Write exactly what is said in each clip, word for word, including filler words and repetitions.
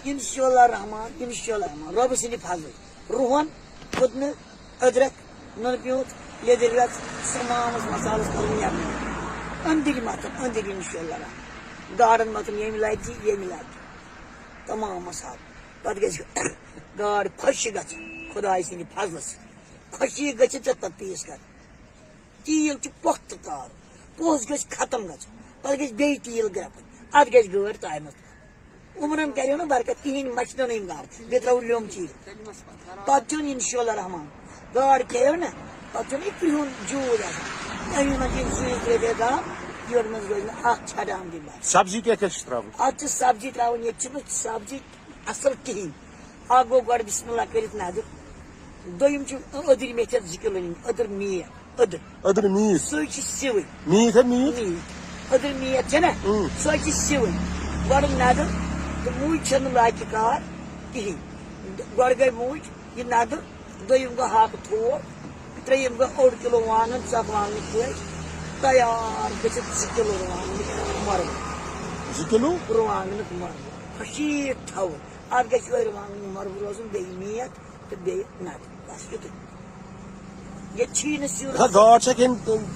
انشاءاللہ رحمان، انشاءاللہ رحمان، رۄبہٕ سٕنٛدِ فضلہٕ۔ رُہن، پھُدنہٕ، أدرکھ، نُنہٕ پیوٗنٛت، لیٚدٕر رَژھ، تمامس مصالس کَرُن نیرُن۔ أنٛدٕرۍ مَتھُن، أنٛدٕرۍ انشاءاللہ رحمان۔ گاڈن مَتھُن ییٚمہِ لَتہِ، ییٚمہِ لَتہِ۔ تمام مصالہٕ۔ پتہٕ گژھِ گاڈ خۄشٕک گژھٕنۍ خۄداے سٕنٛدِ فضلہٕ سۭتۍ۔ خۄشٕک گٔژھِتھ ژےٚ پتہٕ پیٖس کَرٕنۍ۔ تیٖل چھُ پوٚکھ تہٕ کارُن۔ پوٚژھ گژھِ ختم گژھُن۔ پتہٕ گژھِ بیٚیہِ تیٖل گرٛٮ۪کُن۔ اَتھ گژھِ گٲڈ ترٛاونَس۔ عمرن کریو نہٕ برکت کِہیٖنۍ، مَچھِ نہٕ أمۍ گاڈ۔ بیٚیہِ ترٛاوو لیوٚمب چیٖرِتھ۔ پتہٕ چیوٚن اِنشاءاللہ رحمان۔ گاڈ کھیٚیو نہ، پتہٕ چیوٚن یہِ کرٛہُن جوٗر آسان۔ اَمی منٛز یِم زٕے ترٛےٚ بیٚیہِ گام، یورٕ منٛز روزِ نہٕ اَکھ چھٹان تہِ بَس۔ سبزی کیٛاہ کیٛاہ چھِ ترٛاوٕنۍ؟ اَتھ چھِ سبزی ترٛاوٕنۍ، ییٚتہِ چھِنہٕ سبزی اَصٕل کِہیٖنۍ۔ اَکھ گوٚو گۄڈٕ بِسمِ اللہ کٔرِتھ نَدُر۔ دوٚیِم چھُ أدٕرۍ میٚتھِ اَتھ زٕ کِلوٗ نِنۍ، أدٕر میٖتھ، أدٕر۔ أدٕر میٖتھ؟ سُے چھِ سِوٕنۍ۔ میٖتھ ہا میٖتھ؟ میٖتھ۔ أدٕر میٖتھ چھےٚ نہ؟ اۭں۔ سۄے چھِ سِوٕنۍ۔ گۄڈٕ نَدُر تہٕ موٗج چھَنہٕ لاگہِ کار کِہیٖنۍ۔ گۄڈٕ گٔے موٗج یہِ نَدُر، دوٚیِم گوٚو ہاکہٕ تھوٚو، ترٛیٚیِم گوٚو اوٚڑ کِلوٗ وانٛگَن، ژۄکھ وانٛگنہٕ پھٔلۍ، تیار گٔژھِتھ زٕ کِلوٗ رُوانٛگنٕکۍ مۄرمہٕ۔ زٕ کِلوٗ؟ رُوانٛگنُک مۄرمہٕ۔ خۄشیٖک تھاوُن۔ اَتھ گژھِ یِہوٚے رُوانٛگنُک مۄرمہٕ روزُن، بیٚیہِ میٖتھ تہٕ بیٚیہِ نَدُر۔ بَس یُتُے۔ ییٚتہِ چھی نہٕ سیُن۔ نہ، گاڈ چھا کھیٚنۍ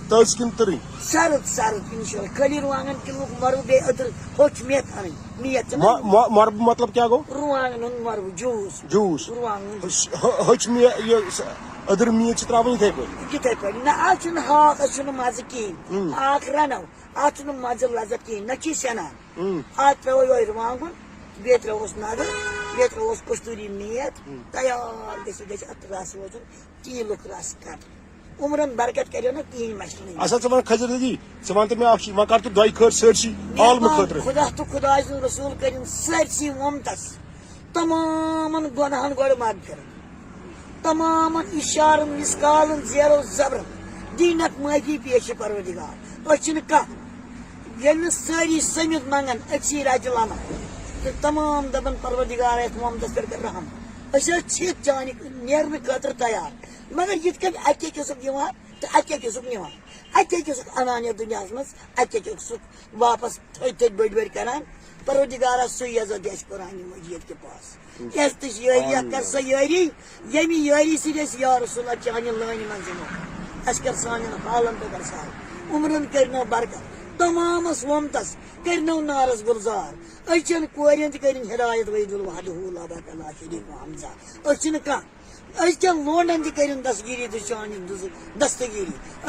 تٔژ کِنہٕ تٕرٕنۍ؟ سرٕد، سرٕد، اِنشاءاللہ۔ خٲلی رُوانٛگن کِلوُک مۄرٕ بیٚیہِ أدٕر ہوٚچھ میٚتھ اَنٕنۍ، میٚتھ چھِ نہ مۄ-، اَنٕنۍ۔ مۄ-، مۄربہٕ مطلب کیٛاہ گوٚو؟ رُوانٛگن ہُنٛد مۄربہٕ، جوٗس۔ جوٗس۔ رُوانٛگن جوٗس۔ ہوٚچھ، ہو-، ہوٚچھ مےٚ یہِ س-، أدٕر میٖتھ چھِ ترٛاوٕنۍ یِتھَے پٲٹھۍ۔ یِتھَے پٲٹھۍ۔ نہ، اَتھ چھُنہٕ ہاکَس چھُنہٕ مَزٕ کِہیٖنۍ۔ اۭں۔ ہاکھ رَنو، اَتھ چھُنہٕ مَزٕ لَذت کِہیٖنۍ، نہ چھِ یہِ سٮ۪نان۔ اۭں۔ اَتھ ترٛاوو یِہوٚے رُوانٛگُن، بیٚیہِ ترٛاوہوس نَدُر، بیٚیہِ ترٛاوہوس کستوٗری میٖتھ، اۭں۔ تیار گٔژھِتھ گژھِ اَتھ رَس روزُن۔ تیٖلُک رَس کَر۔ عمرَن برکت کَریو نہ کِہیٖنۍ مَشرٕے۔ اچھا، ژٕ وَن خضر دادی، ژٕ وَن تہٕ مےٚ اَکھ چیٖز، وۄنۍ کَر ژٕ دۄیہِ خٲر سٲرسٕے عالمہٕ مےٚ خٲطرٕ۔ خۄدا تہٕ خۄداے سُنٛد رسوٗل کٔرِن سٲرسٕے اُمتَس تمامَن گۄناہَن گۄڈٕ مغفرت، تمامَن اِشارَن، مِسکالَن، زیرو زبرَن دیٖنَک معٲفی پیش پروردگار۔ أسۍ چھِنہٕ کانٛہہ، ییٚلہِ نہٕ سٲری سٔمِتھ منٛگَن أکسٕے رَزِ لَمان تہٕ تمام دَپَن، پروردگار، یَتھ اُمتَس پٮ۪ٹھ کَر رحم۔ أسۍ حظ چھِ چانہِ نیرنہٕ خٲطرٕ تیار۔ مگر یِتھ کٔنۍ اَکہِ أکِس سُک یِوان تہٕ اَکہِ أکِس سُک نِوان، اَکہِ أکِس سُک اَنان یَتھ دُنیاہَس منٛز، اَکہِ أکِس سُک واپَس تھٔدۍ تھٔدۍ بٔڑۍ بٔڑۍ کَران۔ پروردگارا، سُے عزت دِ اَسہِ قرآنِ مجیٖد کہِ پاس۔ یَس تہِ چھِ یٲری، یَتھ کَر سۄ یٲری، ییٚمہِ یٲری سۭتۍ أسۍ یا رسول اللہ چانہِ لٲنہِ منٛز یِمو۔ اَسہِ کَر سانٮ۪ن حالَن تہٕ کَر سہل۔ عمرَن کٔرۍ نو برکت، تمامَس ووٚمتَس کٔرۍ نو نارَس گُلزار۔ أسۍ چھَن کورٮ۪ن تہِ کٔرِن ہدایت، وحید الوحدہ لا باقی لا شریک حمزہ۔ أسۍ چھِنہٕ کانٛہہ أزکٮ۪ن لونڈن تہِ کٔرِن دستگیری تہٕ چانہِ دُزٕ-، دستگیری۔